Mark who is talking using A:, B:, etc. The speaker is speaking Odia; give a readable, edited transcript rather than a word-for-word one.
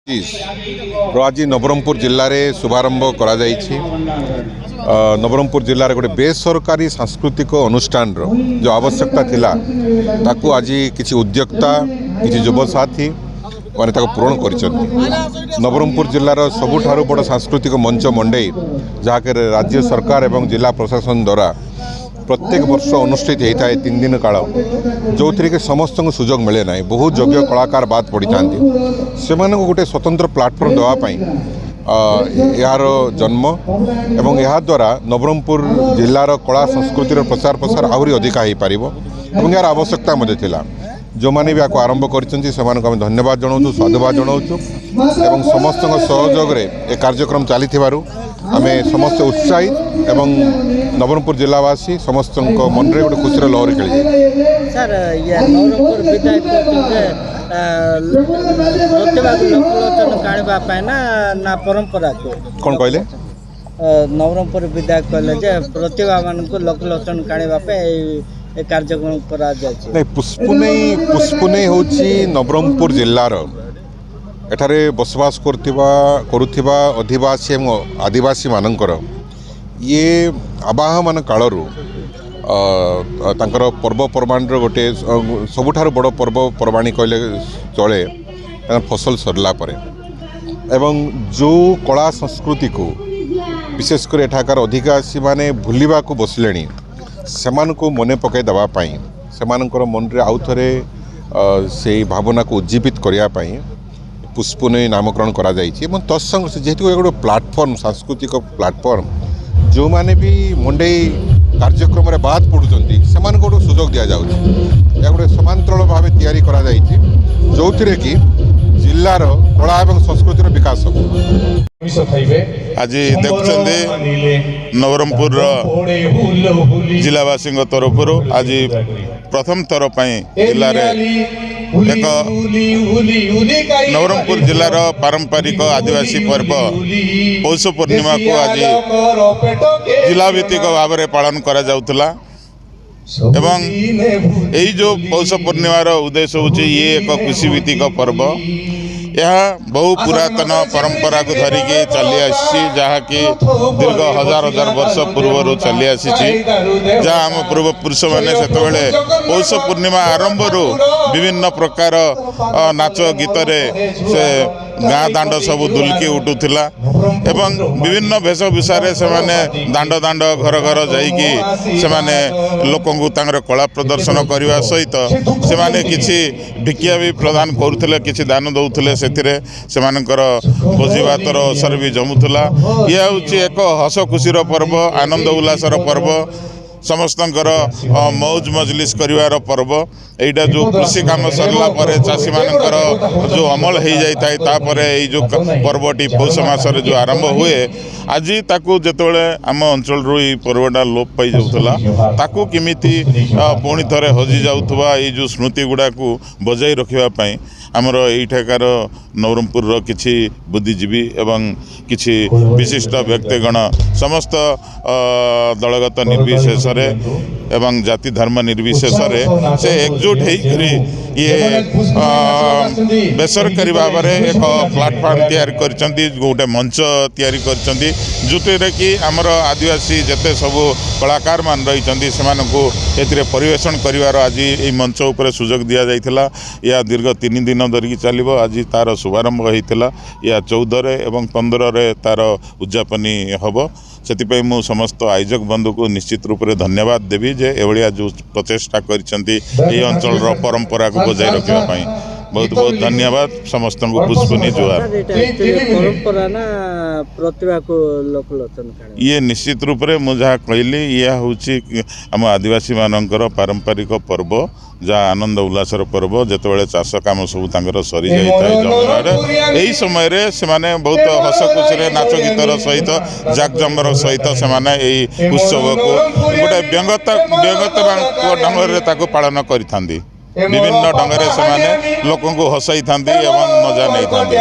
A: ର ଆଜି ନବରଙ୍ଗପୁର ଜିଲ୍ଲାରେ ଶୁଭାରମ୍ଭ କରାଯାଇଛି। ନବରଙ୍ଗପୁର ଜିଲ୍ଲାରେ ଗୋଟେ ବେସରକାରୀ ସାଂସ୍କୃତିକ ଅନୁଷ୍ଠାନର ଯେଉଁ ଆବଶ୍ୟକତା ଥିଲା, ତାକୁ ଆଜି କିଛି ଉଦ୍ୟୋକ୍ତା, କିଛି ଯୁବସାଥୀ ମାନେ ତାକୁ ପୂରଣ କରିଛନ୍ତି। ନବରଙ୍ଗପୁର ଜିଲ୍ଲାର ସବୁଠାରୁ ବଡ଼ ସାଂସ୍କୃତିକ ମଞ୍ଚ ମଣ୍ଡେଇ, ଯାହାକି ରାଜ୍ୟ ସରକାର ଏବଂ ଜିଲ୍ଲା ପ୍ରଶାସନ ଦ୍ୱାରା ପ୍ରତ୍ୟେକ ବର୍ଷ ଅନୁଷ୍ଠିତ ହୋଇଥାଏ 3 ଦିନ କାଳ, ଯେଉଁଥିରେ କି ସମସ୍ତଙ୍କୁ ସୁଯୋଗ ମିଳେ ନାହିଁ, ବହୁତ ଯୋଗ୍ୟ କଳାକାର ବାଦ ପଡ଼ିଥାନ୍ତି, ସେମାନଙ୍କୁ ଗୋଟେ ସ୍ୱତନ୍ତ୍ର ପ୍ଲାଟଫର୍ମ ଦେବା ପାଇଁ ଏହାର ଜନ୍ମ। ଏବଂ ଏହାଦ୍ୱାରା ନବରଙ୍ଗପୁର ଜିଲ୍ଲାର କଳା ସଂସ୍କୃତିର ପ୍ରଚାର ପ୍ରସାର ଆହୁରି ଅଧିକା ହୋଇପାରିବ ଏବଂ ଏହାର ଆବଶ୍ୟକତା ମଧ୍ୟ ଥିଲା। ଯେଉଁମାନେ ବି ଏହାକୁ ଆରମ୍ଭ କରିଛନ୍ତି, ସେମାନଙ୍କୁ ଆମେ ଧନ୍ୟବାଦ ଜଣାଉଛୁ, ସାଧୁବାଦ ଜଣାଉଛୁ ଏବଂ ସମସ୍ତଙ୍କ ସହଯୋଗରେ ଏ କାର୍ଯ୍ୟକ୍ରମ ଚାଲିଥିବାରୁ ଆମେ ସମସ୍ତେ ଉତ୍ସାହିତ ଏବଂ ନବରଙ୍ଗପୁର ଜିଲ୍ଲାବାସୀ ସମସ୍ତଙ୍କ ମନରେ ଗୋଟେ ଖୁସିର ଲହରୀ ଖେଳିଯାଇଛି।
B: ସାର୍, ଇଏ ନବରଙ୍ଗପୁର ବିଧାୟକ ଯେ ପ୍ରତିଭାକୁ ଲୋକଲୋଚନକୁ ଆଣିବା ପାଇଁ ନା ପରମ୍ପରାକୁ?
A: କ'ଣ କହିଲେ?
B: ନବରଙ୍ଗପୁର ବିଧାୟକ କହିଲେ ଯେ ପ୍ରତିଭାମାନଙ୍କୁ ଲୋକଲୋଚନକୁ ଆଣିବା ପାଇଁ ଏଇ କାର୍ଯ୍ୟକ୍ରମ କରାଯାଇଛି।
A: ନାଇଁ, ପୁଷ୍ପୁନେଇ ହେଉଛି ନବରଙ୍ଗପୁର ଜିଲ୍ଲାର ଏଠାରେ ବସବାସ କରୁଥିବା ଅଧିବାସୀ ଏବଂ ଆଦିବାସୀମାନଙ୍କର ଇଏ ଆବାହମାନ କାଳରୁ ତାଙ୍କର ପର୍ବପର୍ବାଣିର ଗୋଟେ ସବୁଠାରୁ ବଡ଼ ପର୍ବପର୍ବାଣି କହିଲେ ଚଳେ, ତାଙ୍କର ଫସଲ ସରିଲା ପରେ। ଏବଂ ଯେଉଁ କଳା ସଂସ୍କୃତିକୁ ବିଶେଷ କରି ଏଠାକାର ଅଧିବାସୀମାନେ ଭୁଲିବାକୁ ବସିଲେଣି, ସେମାନଙ୍କୁ ମନେ ପକାଇ ଦେବା ପାଇଁ, ସେମାନଙ୍କର ମନରେ ଆଉ ଥରେ ସେଇ ଭାବନାକୁ ଉଜ୍ଜୀବିତ କରିବା ପାଇଁ ପୁଷ୍ପୁନେଇ ନାମକରଣ କରାଯାଇଛି। ଏବଂ ତତ୍ସଙ୍ଗ ଯେହେତୁ ଗୋଟେ ପ୍ଲାଟଫର୍ମ, ସାଂସ୍କୃତିକ ପ୍ଲାଟଫର୍ମ, ଯେଉଁମାନେ ବି ମଣ୍ଡେଇ କାର୍ଯ୍ୟକ୍ରମରେ ବାଦ ପଡ଼ୁଛନ୍ତି, ସେମାନଙ୍କୁ ଗୋଟେ ସୁଯୋଗ ଦିଆଯାଉଛି। ଏହା ଗୋଟେ ସମାନ୍ତରାଳ ଭାବେ ତିଆରି କରାଯାଇଛି, ଯେଉଁଥିରେ କି ଜିଲ୍ଲାର କଳା ଏବଂ ସଂସ୍କୃତିର ବିକାଶ ହେବ।
C: ଆଜି ଦେଖୁଛନ୍ତି, ନବରଙ୍ଗପୁରର ଜିଲ୍ଲାବାସୀଙ୍କ ତରଫରୁ ଆଜି ପ୍ରଥମ ଥର ପାଇଁ ଜିଲ୍ଲାରେ ଏକ ନବରଙ୍ଗପୁର ଜିଲ୍ଲାର ପାରମ୍ପରିକ ଆଦିବାସୀ ପର୍ବ ପୌଷ ପୂର୍ଣ୍ଣିମାକୁ ଆଜି ଜିଲ୍ଲାଭିତ୍ତିକ ଭାବରେ ପାଳନ କରାଯାଉଥିଲା। ଏବଂ ଏଇ ଯେଉଁ ପୌଷ ପୂର୍ଣ୍ଣିମାର ଉଦ୍ଦେଶ୍ୟ ହେଉଛି, ଇଏ ଏକ କୃଷିଭିତ୍ତିକ ପର୍ବ। ଏହା ବହୁ ପୁରାତନ ପରମ୍ପରାକୁ ଧରିକି ଚାଲି ଆସିଛି, ଯାହାକି ଦୀର୍ଘ ହଜାର ହଜାର ବର୍ଷ ପୂର୍ବରୁ ଚାଲି ଆସିଛି, ଯାହା ଆମ ପୂର୍ବପୁରୁଷମାନେ ସେତେବେଳେ ପୌଷ ପୂର୍ଣ୍ଣିମା ଆରମ୍ଭରୁ ବିଭିନ୍ନ ପ୍ରକାର ନାଚ ଗୀତରେ ସେ ଗାଁ ଦାଣ୍ଡ ସବୁ ଦୁଲକି ଉଠୁଥିଲା ଏବଂ ବିଭିନ୍ନ ବେଶଭୂଷାରେ ସେମାନେ ଦାଣ୍ଡ ଦାଣ୍ଡ, ଘର ଘର ଯାଇକି ସେମାନେ ଲୋକଙ୍କୁ ତାଙ୍କର କଳା ପ୍ରଦର୍ଶନ କରିବା ସହିତ ସେମାନେ କିଛି ଭିକ୍ଷା ବି ପ୍ରଦାନ କରୁଥିଲେ, କିଛି ଦାନ ଦେଉଥିଲେ। ସେଥିରେ ସେମାନଙ୍କର ଭୋଜିଭାତର ଅବସର ବି ଜମୁଥିଲା। ଇଏ ହେଉଛି ଏକ ହସ ଖୁସିର ପର୍ବ, ଆନନ୍ଦ ଉଲ୍ଲାସର ପର୍ବ, ସମସ୍ତଙ୍କର ମୌଜ ମଜଲିସ କରିବାର ପର୍ବ। ଏଇଟା ଯେଉଁ କୃଷି କାମ ସରିଲା ପରେ ଚାଷୀମାନଙ୍କର ଯେଉଁ ଅମଳ ହେଇଯାଇଥାଏ, ତାପରେ ଏଇ ଯେଉଁ ପର୍ବଟି ପୌଷ ମାସରେ ଯେଉଁ ଆରମ୍ଭ ହୁଏ, ଆଜି ତାକୁ ଯେତେବେଳେ ଆମ ଅଞ୍ଚଳରୁ ଏଇ ପର୍ବଟା ଲୋପ ପାଇଯାଉଥିଲା, ତାକୁ କେମିତି ପୁଣି ଥରେ ହଜି ଯାଉଥିବା ଏଇ ଯେଉଁ ସ୍ମୃତି ଗୁଡ଼ାକୁ ବଜାଇ ରଖିବା ପାଇଁ ଆମର ଏଇଠାକାର ନବରଙ୍ଗପୁରର କିଛି ବୁଦ୍ଧିଜୀବୀ ଏବଂ କିଛି ବିଶିଷ୍ଟ ବ୍ୟକ୍ତିଗଣ ସମସ୍ତ ଦଳଗତ ନିର୍ବିଶେଷରେ ଏବଂ ଜାତି ଧର୍ମ ନିର୍ବିଶେଷରେ ସେ ଏକଜୁଟ ହେଇକରି ଇଏ ବେସରକାରୀ ଭାବରେ ଏକ ପ୍ଲାଟଫର୍ମ ତିଆରି କରିଛନ୍ତି, ଗୋଟେ ମଞ୍ଚ ତିଆରି କରିଛନ୍ତି, ଯେଉଁଥିରେ କି ଆମର ଆଦିବାସୀ ଯେତେ ସବୁ କଳାକାରମାନେ ରହିଛନ୍ତି, ସେମାନଙ୍କୁ ଏଥିରେ ପରିବେଷଣ କରିବାର ଆଜି ଏଇ ମଞ୍ଚ ଉପରେ ସୁଯୋଗ ଦିଆଯାଇଥିଲା। ଏହା ଦୀର୍ଘ 3 ଦିନ ଧରିକି ଚାଲିବ। ଆଜି ତା'ର ଶୁଭାରମ୍ଭ ହୋଇଥିଲା। ଏହା 14ରେ ଏବଂ 15ରେ ତା'ର ଉଦଯାପନୀ ହେବ। ସେଥିପାଇଁ ମୁଁ ସମସ୍ତ ଆୟୋଜକ ବନ୍ଧୁକୁ ନିଶ୍ଚିତ ରୂପରେ ଧନ୍ୟବାଦ ଦେବି ଯେ ଏଭଳିଆ ଯେଉଁ ପ୍ରଚେଷ୍ଟା କରିଛନ୍ତି ଏହି ଅଞ୍ଚଳର ପରମ୍ପରାକୁ ବଜାୟ ରଖିବା ପାଇଁ। ବହୁତ ବହୁତ ଧନ୍ୟବାଦ ସମସ୍ତଙ୍କୁ। ପୁଷ୍ପନି ଜୁହାର।
B: ପରମ୍ପରା ନା ପ୍ରତିଭାକୁ ଲୋକଲୋଚନ?
C: ଇଏ ନିଶ୍ଚିତ ରୂପରେ ମୁଁ ଯାହା କହିଲି, ଇଏ ହେଉଛି ଆମ ଆଦିବାସୀମାନଙ୍କର ପାରମ୍ପରିକ ପର୍ବ, ଯାହା ଆନନ୍ଦ ଉଲ୍ଲାସର ପର୍ବ। ଯେତେବେଳେ ଚାଷ କାମ ସବୁ ତାଙ୍କର ସରିଯାଇଥାଏ ଜଙ୍ଗଲରେ, ଏହି ସମୟରେ ସେମାନେ ବହୁତ ହସ ଖୁସିରେ ନାଚ ଗୀତର ସହିତ, ଜାକଜମର ସହିତ ସେମାନେ ଏଇ ଉତ୍ସବକୁ ଗୋଟେ ବ୍ୟଙ୍ଗତା ଢଙ୍ଗରେ ତାକୁ ପାଳନ କରିଥାନ୍ତି। ବିଭିନ୍ନ ଢଙ୍ଗରେ ସେମାନେ ଲୋକଙ୍କୁ ହସାଇଥାନ୍ତି ଏବଂ ମଜା ନେଇଥାନ୍ତି।